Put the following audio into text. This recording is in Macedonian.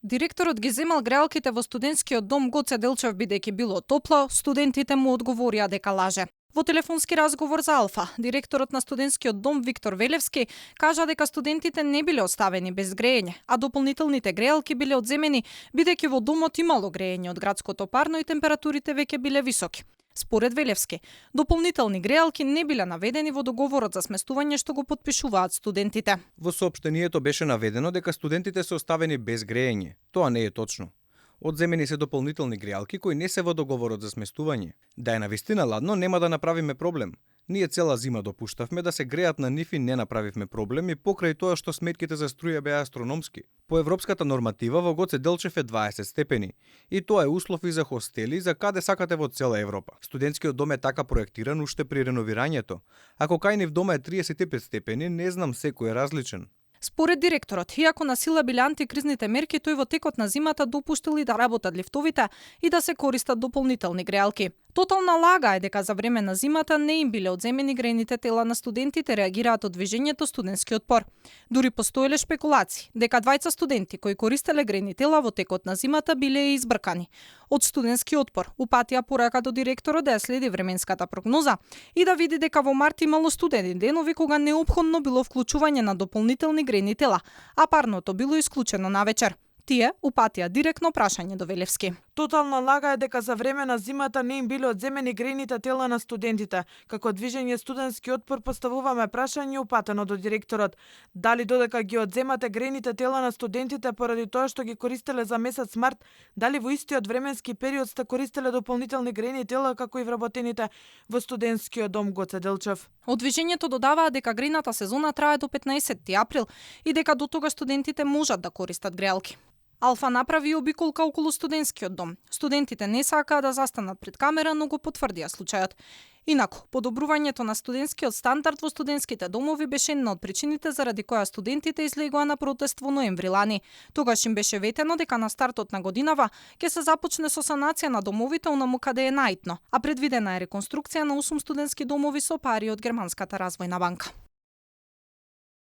Директорот ги земал греалките во студентскиот дом Гоце Делчев бидејќи било топло, студентите му одговорија дека лаже. Во телефонски разговор за Алфа, директорот на студентскиот дом Виктор Велевски кажа дека студентите не биле оставени без греење, а дополнителните греалки биле одземени бидејќи во домот имало греење од градското парно и температурите веќе биле високи. Според Велевски, дополнителни греалки не биле наведени во договорот за сместување што го потпишуваат студентите. Во соопштението беше наведено дека студентите се оставени без греење. Тоа не е точно. Одземени се дополнителни греалки кои не се во договорот за сместување. Да е навистина ладно, нема да направиме проблем. Ние цела зима допуштавме да се греат на нив и не направивме проблем и покрај тоа што сметките за струја беа астрономски. По европската норматива во Гоце Делчев е 20 степени и тоа е услов и за хостели за каде сакате во цела Европа. Студентскиот дом е така проектиран уште при реновирањето. Ако кај нив дома е 35 степени, не знам секој е различен. Според директорот, иако на сила биле антикризните мерки, тој во текот на зимата допуштил и да работат лифтовите и да се користат дополнителни греалки. Тотална лага е дека за време на зимата не им биле одземени грејните тела на студентите, реагираат од движењето Студентски отпор. Дури постоеле шпекулации дека двајца студенти кои користеле грејни тела во текот на зимата биле избркани. Од Студентски отпор упатија порака до директорот да ја следи временската прогноза и да види дека во март имало студени денови кога неопходно било вклучување на дополнителни грејни тела, а парното било исклучено навечер. Тие упатија директно прашање до Велевски. Тотална лага е дека за време на зимата не им биле одземени грејните тела на студентите. Како движење Студентски отпор поставуваме прашање упатено до директорот. Дали додека ги одземате грејните тела на студентите поради тоа што ги користеле за месец март, дали во истиот временски период сте користеле дополнителни грејни тела како и вработените во Студентскиот дом Гоце Делчев? Од движењето додаваа дека грејната сезона трае до 15 април и дека до тога студентите можат да користат греалки. Алфа направи обиколка околу студентскиот дом. Студентите не сакаа да застанат пред камера, но го потврдија случајот. Инаку, подобрувањето на студентскиот стандард во студентските домови беше една од причините заради која студентите излегоа на протест во ноември лани. Тогаш им беше ветено дека на стартот на годинава ќе се започне со санација на домовите онаму каде е наитно, а предвидена е реконструкција на 8 студентски домови со пари од Германската развојна банка.